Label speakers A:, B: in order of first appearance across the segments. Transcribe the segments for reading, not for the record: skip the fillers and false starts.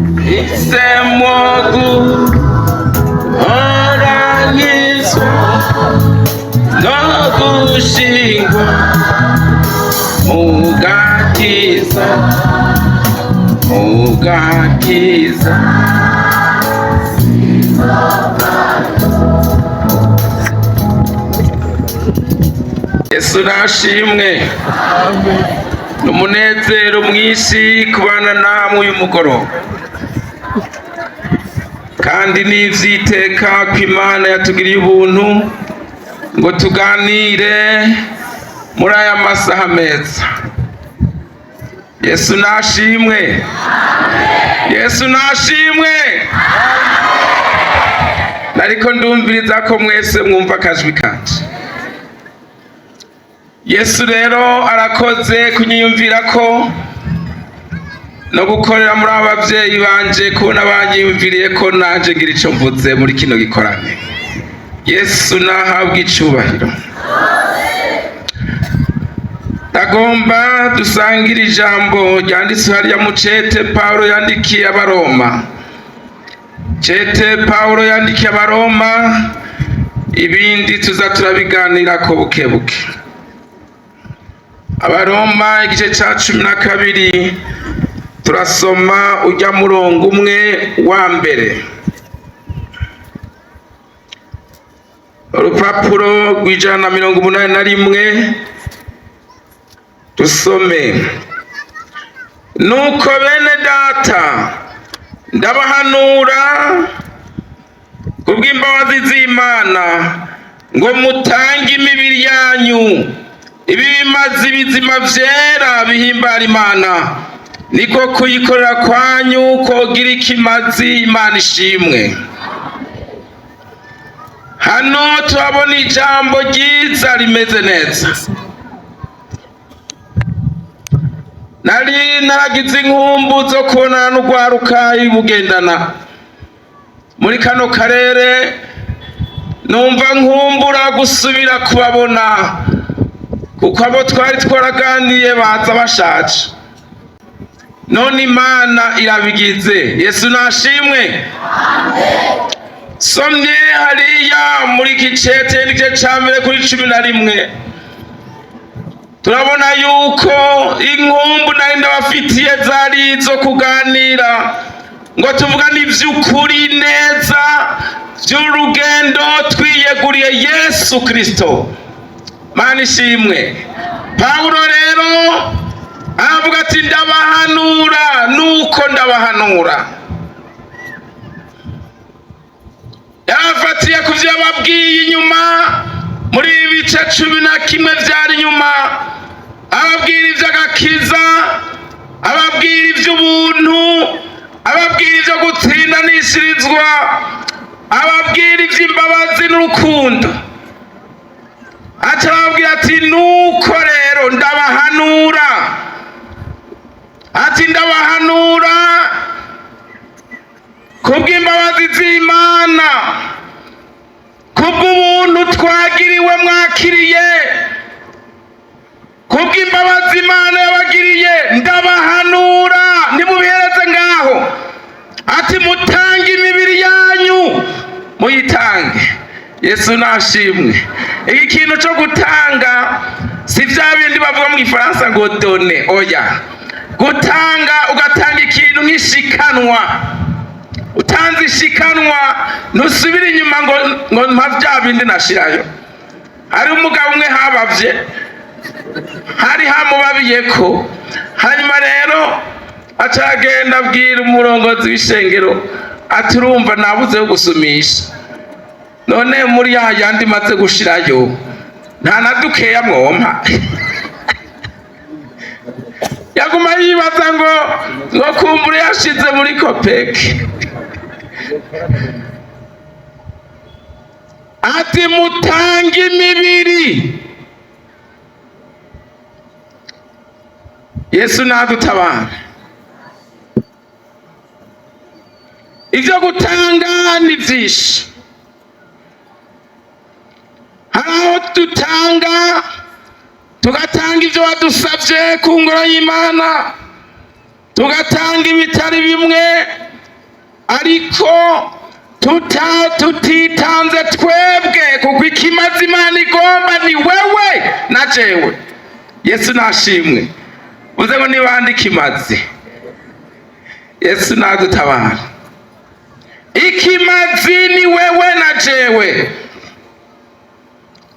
A: Hisemo guhoranyizwa no gushingwa mu gakiza, mu gakiza. Yesu nashimwe. Ni umunezero mwinshi kubana namwe uyu mugoroba, kandi n'ivyiteka ko Imana yatugiriye ubuntu ngo tuganire muri aya masaha meza. Yesu nashimwe, Yesu nashimwe. Nariko ndumviriza ko mwese mwumva akajwi kanje. Yesu rero arakoze kunyiyumvira ko no gukorera muri aba bavyeyi banje, kubona banyiyumviriye ko nanje ngira ico mvuze muri kino gikorane. Yesu nahabwe icubahiro. Ndagomba dusangire ijambo ryanditswe hariya mu cete Pawulo yandikiye Abaroma. Cete Pawulo yandikiye Abaroma, ibindi tuza turabiganirako buke buke. Abaroma igice ca 12, turasoma ujya murongo umwe wa mbere. Urupapuro rw'181, dusome. Nuko bene data, ndabahanura kubw'imbabazi z'Imana ngo mutange imibiri yanyu ibi bimaze ibizima vyera bihimbara Imana, niko kuyikorera kwanyu kogira ikimazi. Imana ishimwe. Hano turabona ijambo ryiza rimeze neza. Nari naragize inkumbu zo kubonana n'urwaruka ibugendana muri kano karere, numva nkumbura gusubira kubabona, kuko abo twari twaraganiye baza bashaje. None Imana irabigize. Yesu nashimwe. Somye hariya muri gicete n'igice ca mbere kuri 11, turabona yuko inkumbu nari ndabafitiye zari izo kuganira ngo tuvugane ivy'ukuri neza vy'urugendo twiyeguriye Yesu Kristo. Mana ishimwe. Pawulo rero aravuga ati ndabahanura, nuko ndabahanura. Yarafatiye ku vyo yababwiye inyuma muri ibi bice 11 vyari inyuma, ababwira ivy'agakiza, ababwira ivy'ubuntu, ababwira ivyo gutsindanishirizwa, ababwira ivy'imbabazi n'urukundo. Aca arababwira ati nuko rero ndabahanura, ati ndabahanura kubw'imbabazi z'Imana, kubw'ubuntu twagiriwe mwakiriye, kubw'imbabazi Imana yabagiriye, ndabahanura. Ntimubihereze ngaho, ati mutange imibiri yanyu, muyitange. Yesu nashimwe. Iki kintu cyo gutanga si vya bindi bavuga mu Gifaransa ngo done, oya. Gutanga, ugatanga ikintu nk'ishikanwa. Utanze ishikanwa ntusubira inyuma ngo mpa vya bindi nashirayo. Hari umugabo umwe habavye, hari hamubabiyeko, hanyuma rero aca agenda abwira umurongozi w'ishengero ati urumva nabuze yo gusumisha, none muri ya yandi maze gushirayo nta na dukeya mwompa. Yaguma yibaza ngo kumbure yashize muri kopeke. Ati mutange imibiri. Yesu nadutabara. Ivyo gutanga ni vyinshi. Hari aho dutanga, tugatanga ivyo badusavye ku ngoro y'Imana, tugatanga ibitari bimwe, Ariko tutitanze twebwe, kuko ikimaze Imana igomba ni wewe na jewe. Yesu nashimwe. Uze ngo nibande ikimazi? Yesu nadutabara. Ikimazi ni wewe na jewe.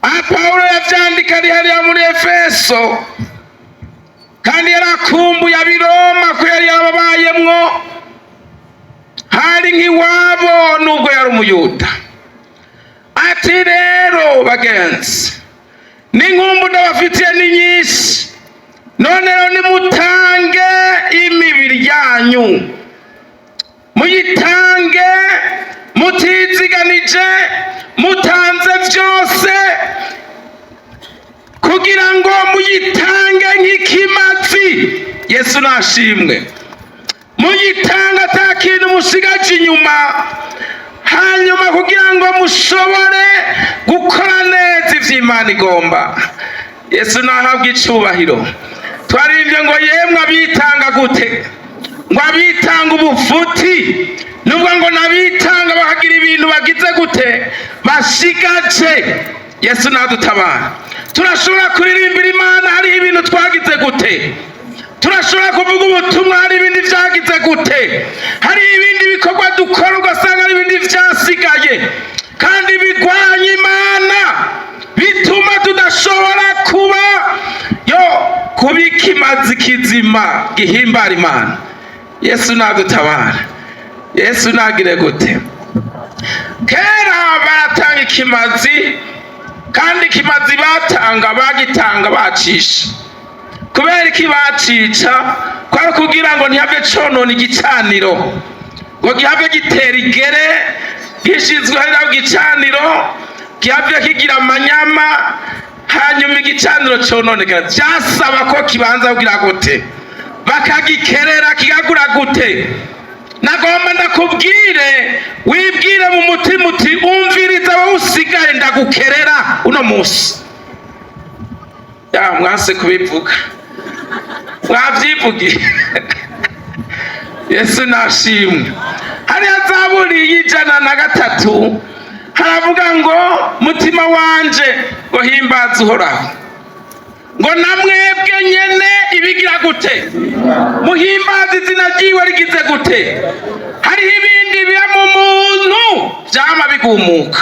A: Aha Pawulo yavyandika ari hariya muri Efeso, kandi yarakumbuye ab'i Roma ko yari yarababayemwo, hari nk'iwabo nubwo yari umuyuda. Ati: "Rero bagenzi, n'inkumbu ndabafitiye ni nyinshi. None rero nimutange imibiri yanyu, muyitange mutiziganije, mutanze byose, kugira ngo muyitange nk'ikimazi." Yesu nashimwe. Muyitange ata kintu musigaje inyuma, hanyuma kugira ngo mushobore gukora neza ivy'Imana igomba. Yesu nahabwa icubahiro. Twaririmbye ngo: "Yemwe abitanga gute?" Ngo abitanga ubufuti, nubwo ngo nabitanga bakagira ibintu bagize gute? Bashigaje. Yesu nadutabara. Turashobora kuririmbira Imana hariho ibintu twagize gute? Turashobora kuvuga ubutumwa hari ibindi byagize gute? Hari ibindi bikorwa dukora ugasanga hari ibindi byasigaye kandi bigwanya Imana, bituma tudashobora kuba yo kuba ikimazi kizima gihimbara Imana. Yesu nadutabara. Yesu nagire gute? Kera baratanga ikimazi, kandi ikimazi batanga bagitanga bacisha. Kubera iki bacica? Kwari kugira ngo ntihave conona igicaniro, ngo gihave gitera igere gishizwe hariya ku gicaniro, gihave kigira amanyama, hanyuma igicaniro cononekara. Vyasaba ko kibanza kugira gute? Bakagikerera, kigagura gute? Nagomba ndakubwire, wibwire mu mutima uti: "Umviriza wowe usigaye, ndagukerera uno munsi." Ya mwase kubivuga, mwavyivugiye. Yesu nashimwe. Hariya Zaburi y'103 haravuga ngo: "Mutima wanje, ngo himbaza Uhoraho, ngo namwebwe nyene ibigira gute? Muhimbaze izina ryiwe rigize gute?" Hariho ibindi biba mu muntu vyama bigumuka,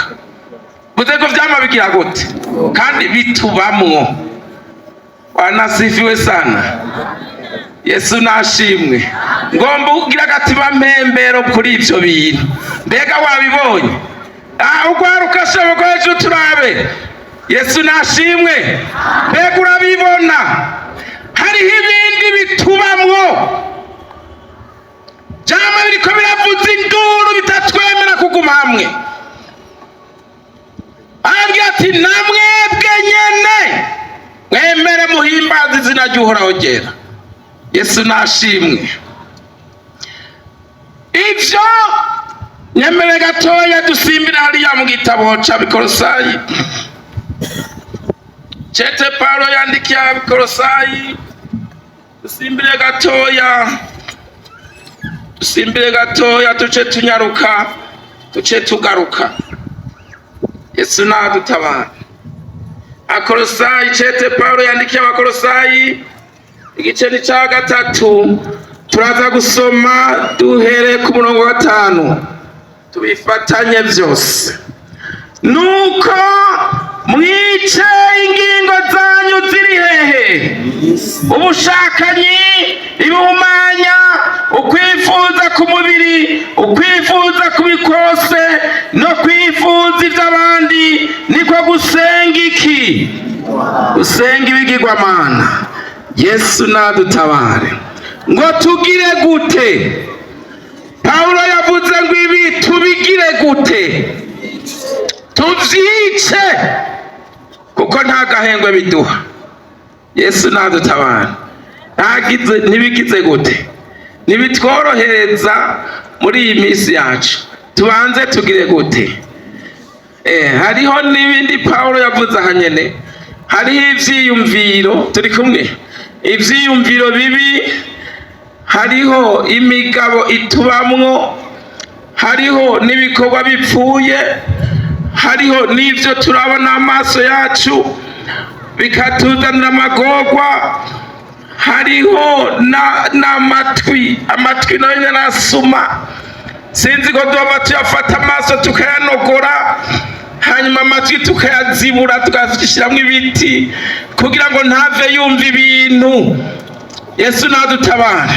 A: buze ko vyama bigira gute? Kandi bitubamwo. Wanasifiwe sana. Yesu nashimwe. Ngomba kugira agatima mpembero kuri ivyo bintu. Mbega wabibonye? Ah, ugwaruka shoboka hejuru turabe. Yesu nashimwe. Mbega urabibona? Hariho ibindi bitubamwo vyama biriko biravuza induru, bitatwemera kuguma hamwe. Arabwira ati: "Namwebwe nyene mwemere muhimbaze izina ry'Uhoraho ryera." Yesu nashimwe. Ivyo nyemere gatoya dusimbira hariya mu gitabo c'Abikorosayi, cete Paulo yandikiye Abikorosayi. Dusimbire gatoya, dusimbire gatoya, tuce tunyaruka, tuce tugaruka. Yesu nadutabara. Akorosayi, cete Paulo yandikiye Abakorosayi, igice ni ca gatatu. Turaza gusoma duhere ku murongo wa 5, tubifatanye vyose. Nuko mwice ingingo zanyu ziri hehe? Ubushakanyi, ibihumanya, ukwifuza ku mubiri, ukwifuza kubi kose, no kwifuza iby'abandi, niko gusenga iki? Gusenga ibigirwamana. Yesu nadutabare. Ngo tugire gute? Pawulo yavuze ngo ibi tubigire gute? Tuvyice, kuko nta gahengwe biduha. Yesu nadutabare. Ntagize ntibigize gute? Ntibitworohereza muri iyi minsi yacu. Tubanze tugire gute? Hariho n'ibindi Pawulo yavuze aha nyene. Hariho ivyiyumviro, turi kumwe, ivyiyumviro bibi, hariho imigabo itubamwo. Hariho n'ibikorwa bipfuye, hariho n'ibyo turaba n'amaso yacu bikatuzanira amagorwa. Hariho n'amatwi, amatwi nayo nyene arasuma. Sinzi ko duhava tuyafata amaso tukayanogora, hanyuma amatwi tukayazibura, tukayashyiramo ibiti kugira ngo ntave yumva ibintu. Yesu nadutabara.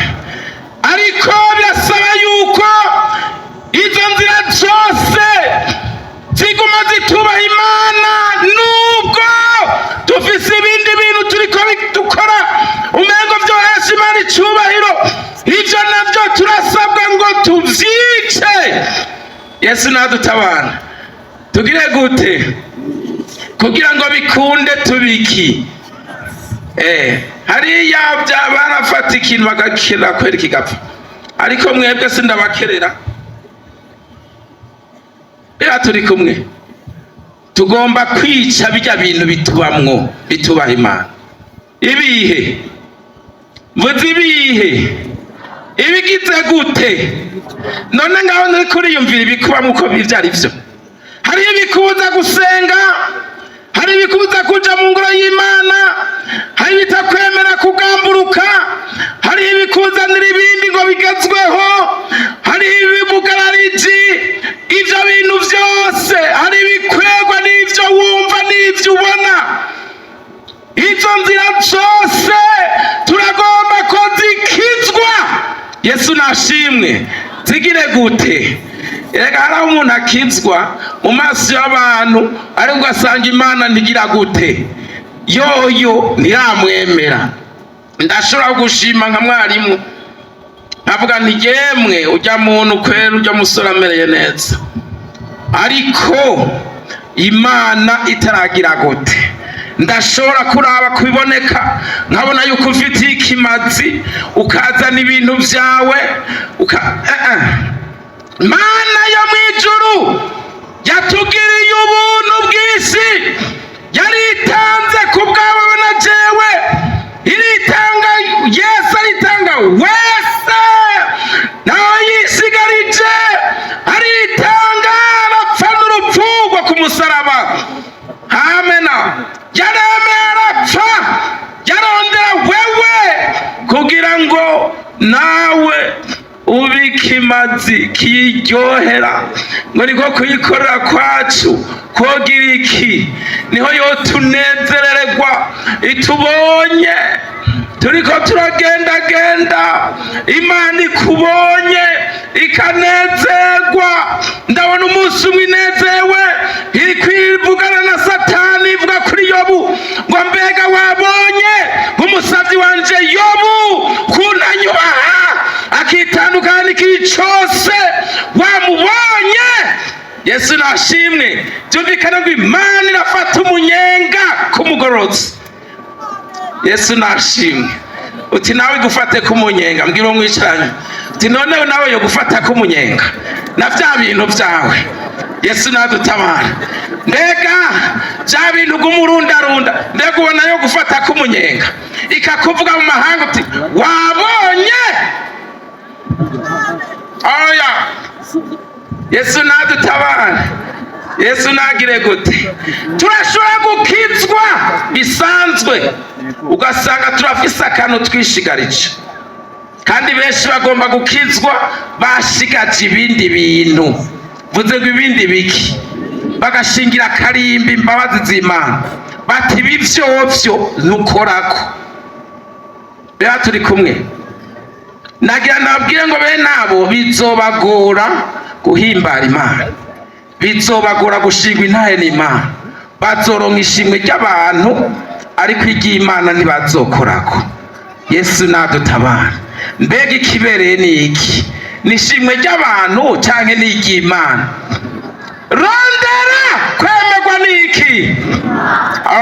A: Ariko birasaba yuko izo nzira zose ziguma zitubaha Imana, nubwo dufise ibindi bintu turiko dukora umengo vyohesha Imana icubahiro. Ivyo navyo turasabwa ngo tuvyice. Yesu nadutabara. Tugire gute kugira ngo bikunde? Tubiki hariya barafata ikintu bagakerera kwera kigapfa, ariko mwebwe sindabakerera. Rero turi kumwe, tugomba kwica bijya bintu bitubamwo bitubaha Imana. Ibihe mvuze, ibihe ibigize gute? None ngaho nturi kuriyumvira ibikubamwo uko ivyo ari vyo. Hariho ibikubuza gusenga, hari ibikubuza kuja mu ngoro y'Imana, hari ibitakwemera kugamburuka, hari ibikuzanira ibindi ngo bigezweho, hari ibibugarariji. Ivyo bintu vyose, hari ibikwegwa n'ivyo wumva n'ivyo ubona. Izo nzira zose turagomba ko zikizwa. Yesu nashimwe. Zigire gute? Erega hari aho umuntu akizwa mu maso y'abantu, ariko ugasanga Imana ntigira gute? Yoyo ntiramwemera. Ndashobora gushima nka mwarimu, nkavuga nti: "Yemwe, ujya muntu kwera, ujya musore amereye neza", ariko Imana itaragira gute? Ndashobora kuraba kubiboneka, nkabona yuko ufitiye ikimazi, ukazana ibintu byawe uka eh, eh. Mana yo mu ijuru yatugiriye ubuntu bw'isi, yaritanze ku bwawe na jewe, iritanga. Yesu aritanga wese, nawe yisigarije, aritanga, arapfa n'urupfu rwo ku musaraba. Amena. Yaremeye arapfa, yarondera wewe kugira ngo nawe ube ikimazi kiyiryohera, ngo niko kuyikorera kwacu kogira iki? Niho yotunezerererwa itubonye turiko turagendagenda. Imana ikubonye ikanezerwa. Ndabona umunsi umwe inezewe iri kwivugana na Satani, ivuga kuri Yobu ngo: "Mbega wabonye umusavyi wanje Yobu kunanyubaha, akitandukana n'ikibi cose? Wamubonye?" Yesu nashimwe. Byumvikana ngo Imana irafata umunyenga ku mugororotsi. Yesu nashimwe. Uti nawe gufate k'umunyenga, mbwira uwo mwicaranye uti: "None nawe yo gufata k'umunyenga na bya bintu byawe?" Yesu nadutabara. Mbega bya bintu gumurundarunda, mbega ubona yo gufata k'umunyenga ikakuvuga mu mahanga uti: "Wabonye?" Oya, Yesu nadutabara. Yesu nagire gute? Turashobora gukizwa bisanzwe, ugasanga turafise akantu twishigarije, kandi benshi bagomba gukizwa bashigaje ibindi bintu. Mvuze ngo ibindi biki? Bagashingira akarimbi imbabazi z'Imana, bati: "Ibi vyovyo ntukorako." Rero turi kumwe, nagira ndababwire ngo bene abo bizobagora guhimbara Imana, bizobagora gushingwa intahe n'Imana. Bazoronka ishimwe ry'abantu, ariko iry'Imana ntibazokorako. Yesu nadutabara. Mbega ikibereye ni iki? Ni ishimwe ry'abantu canke ni iry'Imana? Rondera kwemerwa ni iki?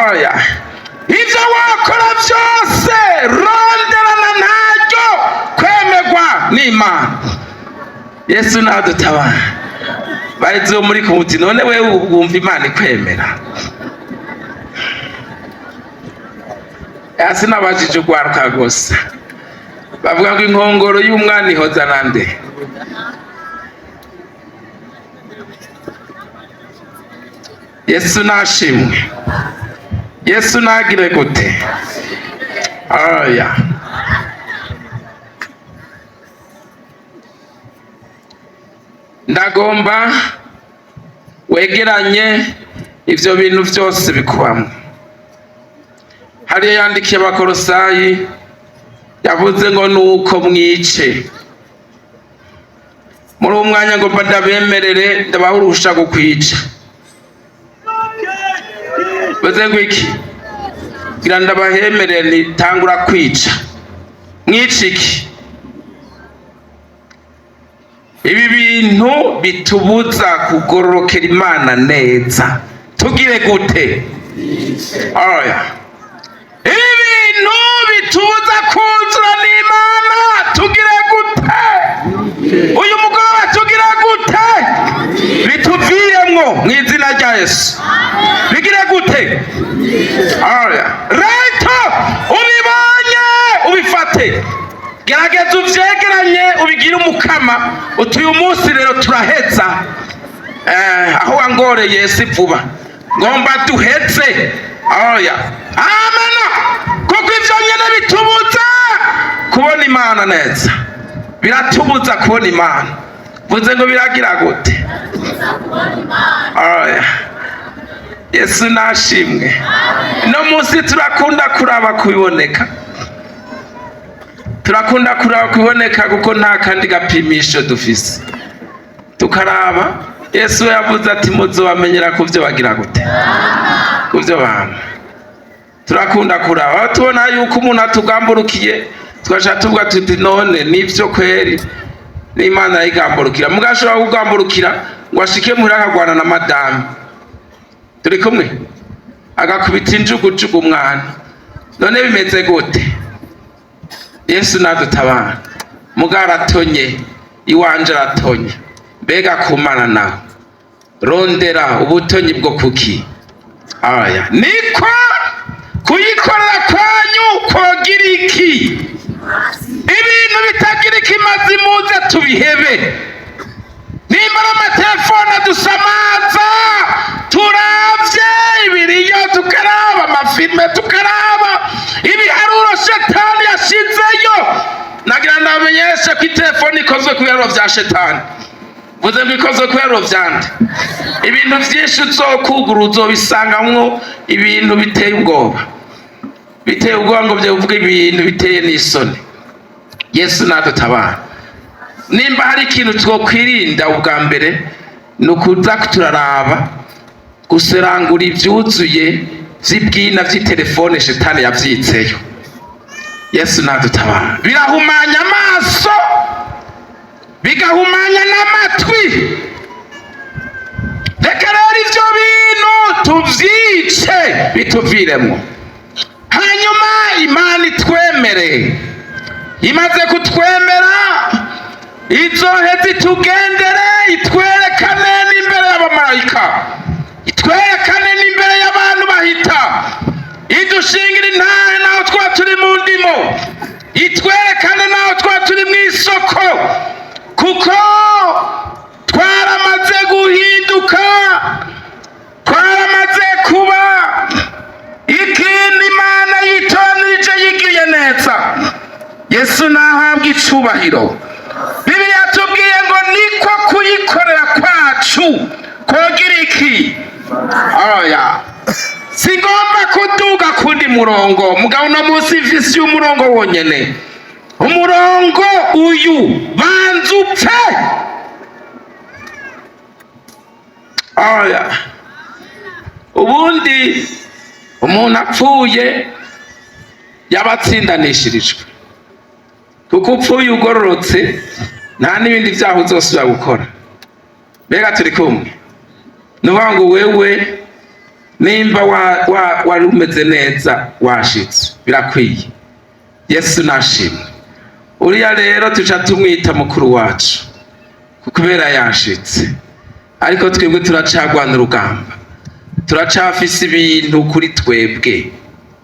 A: Oya, ivyo wakora vyose, ronderana ntaryo kwemerwa n'Imana. Yesu nadutabara. Baheze muri kumuti: "None wewe wumva Imana ikwemera?" Hasi nabajije ugwaruka gusa, bavuga ngo inkongoro y'umwana ihoza nande? Yesu nashimwe. Yesu nagire gute? Aya, ndagomba wegeranye ivyo bintu vyose bikubamwo. Hariya yandikiye Abakorosayi, yavuze ngo nuko mwice. Muri uwo mwanya ngomba ndabemerere, ndabaha uruhusha gukwica. Baze ngo iki? Ngira ndabahemerere, nitangura kwica. Mwica iki? Ibi bintu bitubuza kugororokera Imana neza, tugire gute? Oya, ibi bintu bitubuza kuzura n'Imana, tugire gute? Uyu mugoroba tugire gute? Bituviremwo mu izina rya Yesu. Bigire gute? Oya, reta ubibonye ubifate, gerageza uvyegeranye, ubigire umukama. Uti uyu munsi rero turaheza, aho wangoreye si vuba, ngomba duheze. Oya, amena, kuko ivyo nyene bitubuza kubona Imana neza, biratubuza kubona Imana. Vuze ngo biragira gute? Oya, Yesu nashimwe. No munsi turakunda kuraba kubiboneka, turakunda kuraba kubiboneka, kuko nta kandi gapimisho dufise. Tukaraba Yesu yavuze ati muzobamenyera ku byo bagira gute, ku byo bama. Turakunda kuraba aho tubona yuko umuntu atugamburukiye, tugaca tuvuga tuti none nivyo kweri n'Imana yayigamburukira. Mugabo ashobora kugamburukira ngo ashike muhira akagwana na madame, turi kumwe, agakubita injugujugu umwana. None bimeze gute? Yesu nadutabara. Mugabo aratonye, iwanje aratonye. Mbega kumana nawe rondera ubutonyi bwo kuki? Aya niko kuyikorera kwanyu kogira iki? Ibintu bitagira ikimazi muze tubihebe. Nimba ari amatelefone adusamaza, turavye ibiriyo, tukaraba amafilme, tukaraba ibiharuro shetani yashizeyo. Nagira ndamenyeshe ko itelefone ikozwe ku biharuro vya shetani. Vuze ngo ikozwe ku biharuro vyande. Ibintu vyinshi uzokugura uzobisangamwo ibintu biteye ubwoba, biteye ubwoba, ngo vyovuga ibintu biteye n'isoni. Yesu nadutabara. Nimba hari ikintu twokwirinda ubwa mbere, ni ukuza turaraba guserangura ivyuzuye vy'ibwina vy'itelefone shetani yavyitseyo. Yesu nadutabara. Birahumanya amaso, bigahumanya n'amatwi. Reka rero ivyo bintu tuvyice, bituviremwo, hanyuma Imana itwemere. Imaze kutwemera, izoheza itugendere, itwerekane n'imbere y'abamarayika, itwerekane n'imbere y'abantu bahita, idushingira intahe naho twa turi mu ndimo, itwerekane naho twa turi mu isoko, kuko twaramaze guhinduka, twaramaze kuba ikintu Imana yitoranirije, yigiriye neza. Yesu nahabwa icubahiro. Bibiliya tubwiye ngo niko kuyikorera kwacu kogira iki? Oya, singomba kuduga kundi murongo, mugabo uno munsi mfise umurongo wonyene. Umurongo uyu banza upfe. Oya, ubundi umuntu apfuye yabatsindanishirijwe, kuko upfuye ugororotse nta n'ibindi byaha uzosubira gukora. Mbega turi kumwe? Ni ukuvuga ngo wewe nimba wari umeze neza, washitse, birakwiye. Yesu nashimwe. Uriya rero tuca tumwita mukuru wacu kubera yashitse, ariko twebwe turacagwana urugamba, turacafise ibintu kuri twebwe.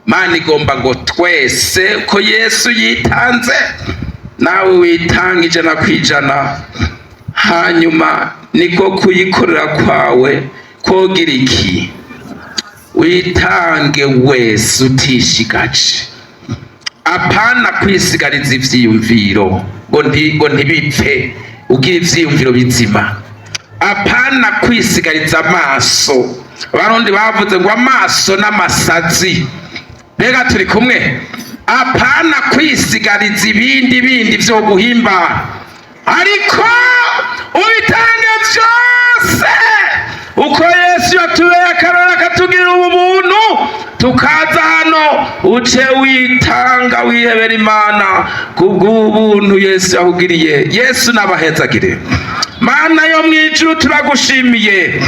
A: Mana igomba ngo twese, ko Yesu yitanze, nawe witanga 100%, hanyuma niko kuyikorera kwawe kogira iki? Witange wese utishigaje, apana kwisigariza ivyiyumviro ngo ntibipfe, ugira ivyiyumviro bizima, apana kwisigariza amaso. Abarundi bavuze ngo amaso n'amasazi. Mbega turi kumwe? Apana kwisigariza ibindi bindi vyo guhimbara, ariko ubitange vyose uko Yesu yatubeye akarora, akatugirira ubuntu tukaza hano. Uce witanga, wihebera Imana kubw'ubuntu Yesu yakugiriye. Yesu nabahezagire. Mana yo mw'ijuru, turagushimiye.